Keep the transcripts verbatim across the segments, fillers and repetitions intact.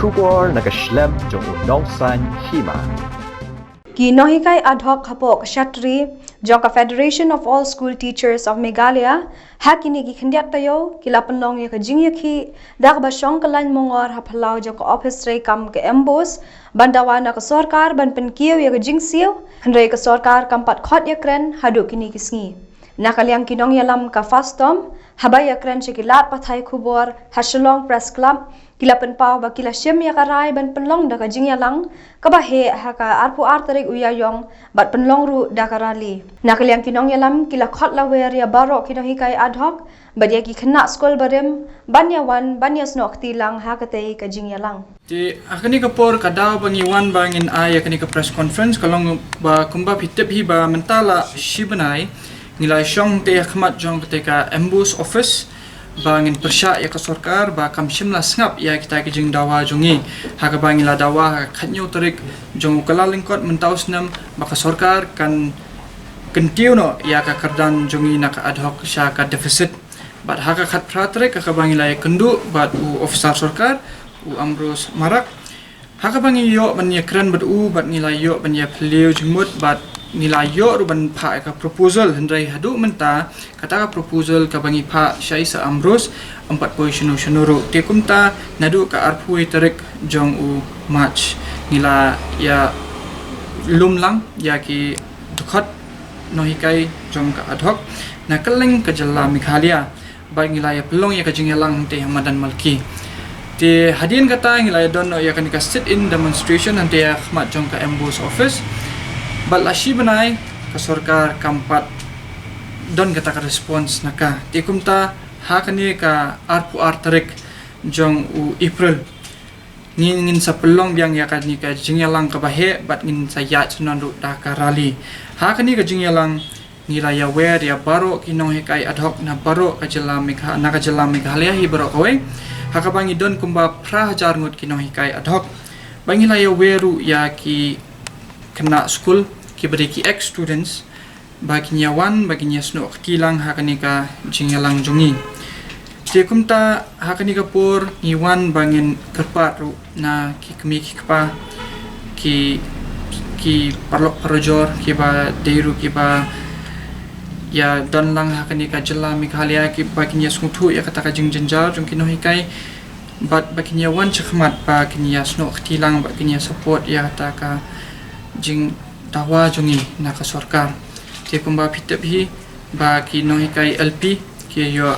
Khubor na ka shlem jong u nongsan hima. Ki nonghikai ad hoc hapoh ka shatri jong ka Federation of All School Teachers of Meghalaya ha kine ki khyndiat taïew ki la pynlong ïa ka jingïakhih da kaba shong ka lain mongor ha phyllaw jong ka ophis treikam ka MBOSE ban dawa na ka sorkar ban pynkiew ïa ka jingsiew, hynrei ka sorkar kam pat khot ïakren haduh kine ki sngi. Na ka liang ki nongïalam ka FASTOM, haba ïakren sha ki lad pathai khubor ha Shillong Press Club, ki la pynpaw ba ki la shim ïa ka rai ban pynlong da ka jingïalang kaba heh ha ka arphew ar tarik u Ïaïong bad pynlong ruh da ka rally. Na ka liang ki nongïalam ki la khot lawer ïa baroh ki nonghikai ad hoc bad ïa ki khynnah skul barim ban ïa wan ban ïasnoh kti lang ha katei ka jingïalang. Te ha kane ka por ka daw ba ngi wan ba ngin ai ïa kane ka press conference ka long ba kumba phi tip hi ba mynta la shi bnai ngi la shong te ha khmat jong kata ka MBOSE office ba ngin pyrshah ïa ka sorkar ba kam shym la sngap ïa kita ki jingdawa jong ngi. Ha kaba ngi la dawa ha ka khathynñiew tarik jong u Kyllalyngkot mynta u snem ba ka sorkar kan kyntiew noh ïa ka kyrdan jong ngi na ka ad hoc sha ka deficit. Bad ha ka khatphra tarik ha kaba ngi la ïakynduh bad u officer sorkar u Ambrose Marak. Ha kaba ngi ïoh ban ïakren bad u bad ngi la ïoh ban ïaphylliew jingmut bad ngi la ïoh ruh ban phah ïa ka proposal, hynrei haduh mynta kata ka proposal kaba ngi phah sha i Sir Ambrose ym pat poi shano shano ruh. Te kumta naduh ka arphew tarik jong u March ngi la ïalum lang ïa ki dkhot nonghikai jong ka ad hoc na kylleng ka jylla Meghalaya. Bad ngi la ïa pynlong ïa ka jingïalang hangtei ha madan Malki. Te hadien kata ngi la ïa don noh ïa kane ka sit-in demonstration hangtei ha khmat jong ka MBOSE office. Bad la shi bnai ka sorkar kam pat don kata ka response na ka. Te kumta ha kane ka arphew ar tarik jong u April ngin, ngin sa pynlong biang ïa kane ka jingïalang kaba heh bad ngin sa ïaid shnong ruh da ka rally. Ha kane ka jingïalang ngi la ïawer ïa baroh ki nonghikai ad hoc na baroh ka jylla Megha-, na ka jylla Meghalaya hi baroh kawei. Ha kaba ngi don kumba phra hajar ngut ki nonghikai ad hoc. Ba ngi la ïawer ruh ïa ki khynnah skul kiba dei ki ex students ba kin ïa wan ba kin ïa snoh kti lang ha kane ka jingïalang jong ngi. Te kumta ha kane ka por ngi wan ba ngin kyrpad ruh na ki kmie ki kpa ki, ki paralok parajor kiba dei ruh kiba ïa don lang ha kane ka jylla Meghalaya kiba kin ïa sngewthuh ïa kata ka jingjynjar jong ki nonghikai bad ba kin ïa wan shakhmat ba kin ïa snoh kti lang ba kin ïa support ïa kata ka jingdawa jong ngi na ka sorkar. Te kumba phi tip hi ba ki nonghikai LP ki ïoh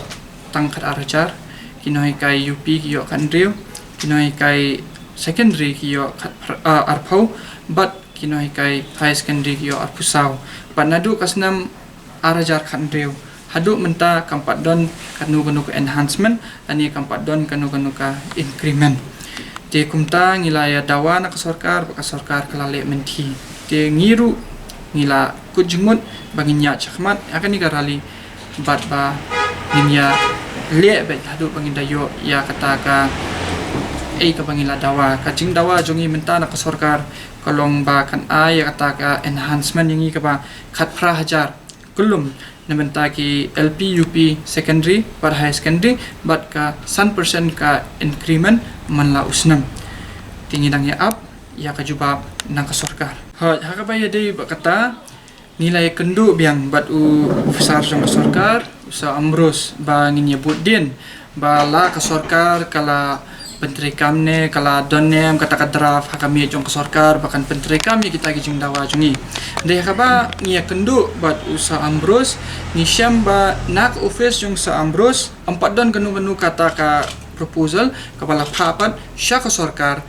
tang khat ar hajar, ki nonghikai UP ki ïoh khat hynriew, ki nonghikai secondary ki ïoh khat phra-, ah, arphew, bad ki nonghikai higher secondary ki ïoh arphew saw. Bad naduh ka snem ar hajar khat hynriew haduh mynta kam pat don kano kano ka enhancement lane kam pat don kano kano ka increment. Te kumta ngi la ïa dawa na ka sorkar ba ka sorkar ka la leh mynthi. Te ngi ruh ngi la kut jingmut ba ngin ïaid shakhmat ha kane ka rally bad ba ngin ïa leh beit haduh ba ngin da ïoh ïa kata ka ei kaba ngi la dawa. Ka jingdawa jong ngi mynta na ka sorkar ka long ba kan ai ïa kata ka enhancement ïa ngi kaba khat phra hajar kullum na bynta ki LP, UP, secondary bad higher secondary bad ka san percent ka increment man la u snem. Te ngi dang ïa ap ïa ka jubab na ka sorkar. Hooid, ha kaba ïadei bad kata ngi la ïakynduh biang bad u officer jong ka sorkar, u Sir Ambrose, ba ngin ïa bud dien ba la ka sorkar ka la pyntreikam ne ka la don ne em kata ka draft ha ka miej jong ka sorkar ba kan pyntreikam ïa kita ki jingdawa jong ngi. Dei ha kaba ngi ïakynduh bad u Sir Ambrose ngi shem ba na ka office jong Sir Ambrose ym pat don kano kano kata ka proposal kaba la phah pat sha ka sorkar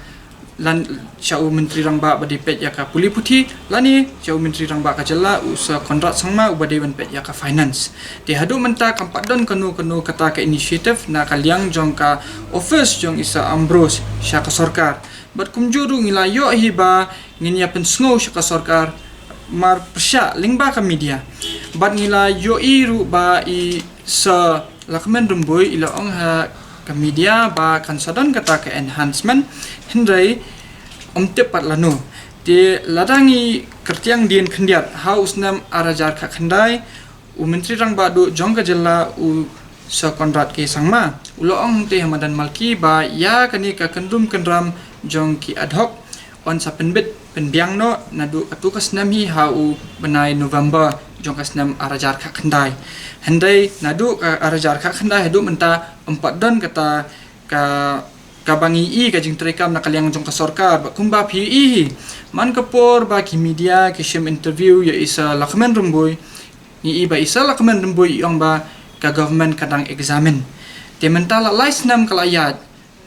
lane sha u Myntri Rangbah ba dei peit ïa ka pule puthi lane sha u Myntri Rangbah ka jylla u Sir Conrad Sangma uba dei ban peit ïa ka finance. Te haduh mynta kam pat don kano kano kata ka initiative na ka liang jong ka office jong i Sir Ambrose sha ka sorkar. Bad kumjuh ruh ngi la ïoh hi ba ngin ïa pynsngew sha ka sorkar mar pyrshah lyngba ka media. Bad ngi la ïohi ruh ba i Sir Lahkmen Rymbui i la ong ha ka media ba kan sa don kata ka enhancement, hynrei ym tip pat lano. Te lada ngi kyrtiang dien khyndiat ha u snem ar hajar khatkhyndai, u Myntri Rangbah Duh jong ka jylla u Sir Conrad K Sangma u la ong hangtei ha madan Malki ba ïa kane ka kyndrum kyndram jong ki ad hoc yn sa pynbit pynbiang noh naduh katto ka snem hi ha u bnai November jong ka snem ar hajar khatkhyndai. Hynrei naduh ka ar hajar khatkhyndai haduh mynta ym pat don kata ka, kaba ngi i ka jingtreikam na ka liang jong ka sorkar. Bad kumba phi i hi, man ka por ba ki media ki shim interview ïa i Sir Lahkmen Rymbui, ngi i ba i Sir Lahkmen Rymbui i ong ba ka government ka dang examine. Te mynta la lai snem ka la ïaid.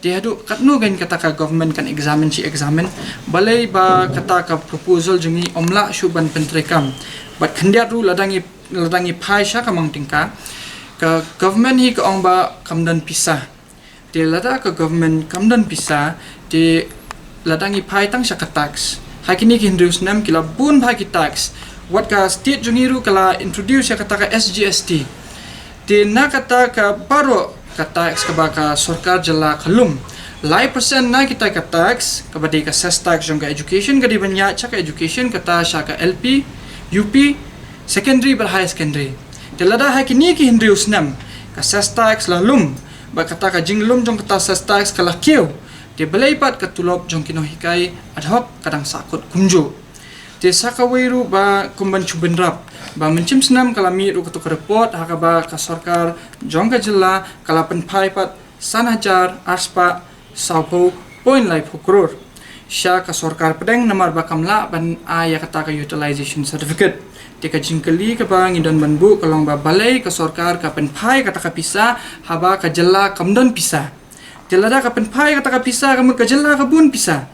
Te haduh katno kein kata ka government kan examine shi examine? Balei ba kata ka proposal jong ngi ym lah shuh ban pyntreikam? Bad khyndiat ruh lada ngi, lada ngi phai sha ka mang tyngka, ka government hi ka ong ba kam don pisa. Te lada ka government kam don pisa, te lada ngi phai tang sha ka tax, ha kine ki hynriew snem ki la bun bha ki tax. Wat ka state jong ngi ruh ka la introduce ïa kata ka S G S T. Te na kata ka baroh ka tax kaba ka sorkar jylla ka lum, lai percent na kita ka tax, kaba dei ka cess tax jong ka education, ka dei ban ïaid sha ka education, kata sha ka L P, U P, secondary bad higher secondary. Te lada ha kine ki hynriew snem ka cess tax la lum, bad kata ka jinglum jong kata cess tax ka la kiew, te balei pat ka tulop jong ki nonghikai ad hoc ka dang sahkut kumjuh? Te sa kawei ruh ba kum ban shu bynrap, ba mynshem snem ka la mih ruh kato ka report ha kaba ka sorkar jong ka jylla ka la pynphai pat san hajar ar spah sawphew point laiphew klur sha ka sorkar pdeng namar ba kam lah ban ai ïa kata ka utilization certificate. Te ka jingkylli kaba ngi don ban buh ka long ba balei ka sorkar ka pynphai kata ka pisa haba ka jylla kam don pisa? Te lada ka pynphai kata ka pisa ka mut ka jylla ka bun pisa,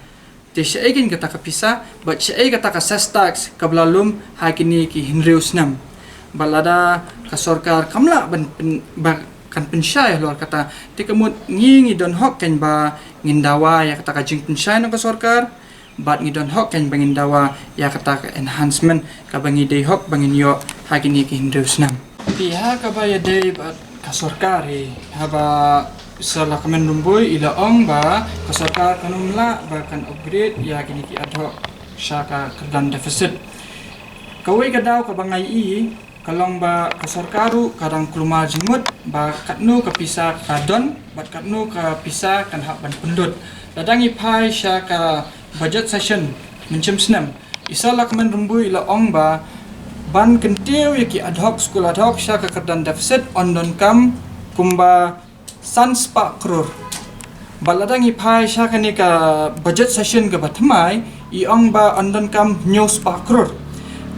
te shaei kein kata ka pisa, bad shaei kata ka cess tax kaba la lum ha kine ki hynriew snem? Bad lada ka sorkar kam lah ban pyn, ba kan pynshai halor kata, te ka mut ngi, ngi don hok kein ba ngin dawa ïa kata ka jingpynshai na ka sorkar, bad ngi don hok kein ba ngin dawa ïa kata ka enhancement kaba ngi dei hok ba ngin ïoh ha kine ki hynriew snem. Te ha kaba ïadei bad ka sorkar hi, haba Sir Lahkmen Rymbui i la ong ba ka sorkar kan ym lah ba kan upgrade ïa kine ki ad hoc sha ka kyrdan deficit. Kawei ka daw kaba nga i ka long ba ka sorkar ruh ka dang kulmar jingmut ba katno ka pisa ka don bad katno ka pisa kan hap ban pynlut. Lada ngi phai sha ka budget session mynshem snem, i Sir Lahkmen Rymbui i la ong ba ban kyntiew ïa ki ad hoc, skul ad hoc sha ka kyrdan deficit yn donkam kumba san spah klur. Bad lada ngi phai sha kane ka budget session kaba thymmai, i ong ba yn donkam hynñiew spah klur.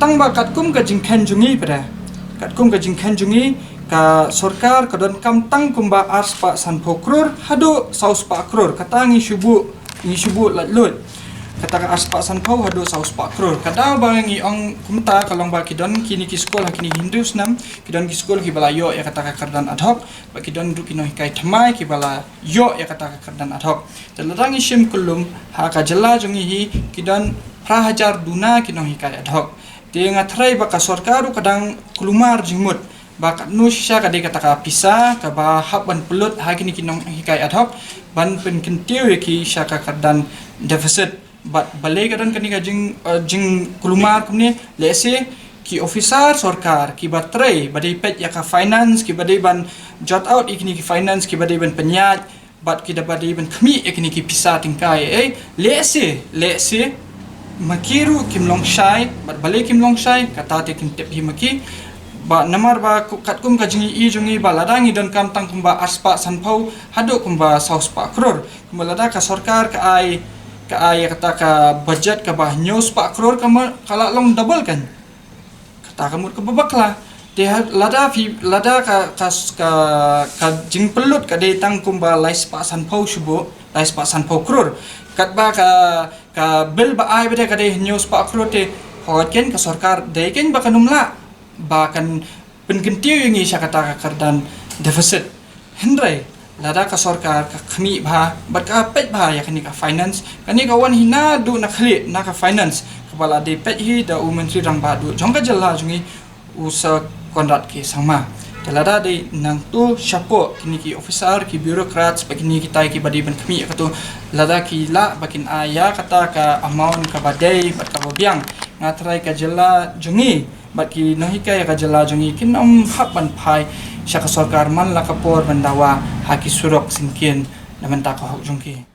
Tang ba katkum ka jingkheiñ jong ngi pat, katkum ka jingkheiñ jong ngi, ka sorkar ka donkam tang kumba ar spah sanphew klur haduh saw spah klur. Kata ngi shu buh, ngi shu buh laitluid. Kata ka ar spah sanphew haduh saw spah klur. Ka daw ba ngi ong kumta ka long ba ki don kine ki skul ha kine hynriew snem, ki don ki skul kiba la ïoh ïa kata ka kyrdan ad hoc, bad ki don ruh ki nonghikai thymmai kiba la ïoh ïa kata ka kyrdan ad hoc. Te lada ngi shim kyllum ha ka jylla jong ngi hi, ki don phra hajar duna ki nonghikai ad hoc. Te nga tharai ba ka sorkar ruh ka dang kulmar jingmut ba katno shisha ka dei kata ka pisa kaba hap ban pynlut ha kine ki nonghikai ad hoc ban pynkyntiew ïa ki sha ka kyrdan deficit. Bad balei ka don kane ka jing, eh, jingkulmar kumne? Lehse ki officer sorkar kiba trei, ba dei peit ïa ka finance, kiba dei ban jot out ïa kine ki finance, kiba dei ban pynïaid, bad kiba dei ban khmih ïa kine ki pisa tyngka, eh, lehse, lehse ma ki ruh kim long shai. Bad balei kim long shai, kata te kim tip hi ma ki. Ba namar ba ku, katkum ka jingi jong ngi ba lada ngi donkam tang kumba ar spah sanphew haduh kumba saw spah klur. Kumba lada ka sorkar ka ai, ka ai ïa kata ka budget kaba hynñiew spah klur, ka ma, ka la long double kan. Kata ka mut kaba bakla. Te ha, lada phi, lada ka, ka, ka, ka jingpynlut ka dei tang kumba lai spah sanphew shuh, lai spah sanphew klur. Katba ka, ka bill ba ai ba dei ka dei hynñiew spah klur, te hooid kein ka sorkar dei kein ba kan ym lah ba kan pynkyntiew ïa ngi sha kata ka kyrdan deficit. Hynrei lada ka sorkar ka khmih bha bad ka peit bha ïa kane ka finance, kane ka wan hi naduh na khlieh na ka finance, kaba la dei peit hi da u Myntri Rangbah Duh jong ka jylla jong ngi, u Sir Conrad K Sangma. Te lada dei nangtu shapoh kine ki officer, ki bureaucrats, bad kine kitai kiba dei ban khmih ïa kato, lada ki lah ba kin ai ïa kata ka amount kaba dei bad kaba biang, nga tharai ka jylla jong ngi bad ki nonghikai ka jylla jong ngi kin ym hap ban phai sha ka sorkar man la ka por ban dawa ha ki surok syngkien na bynta ka hok jong ki.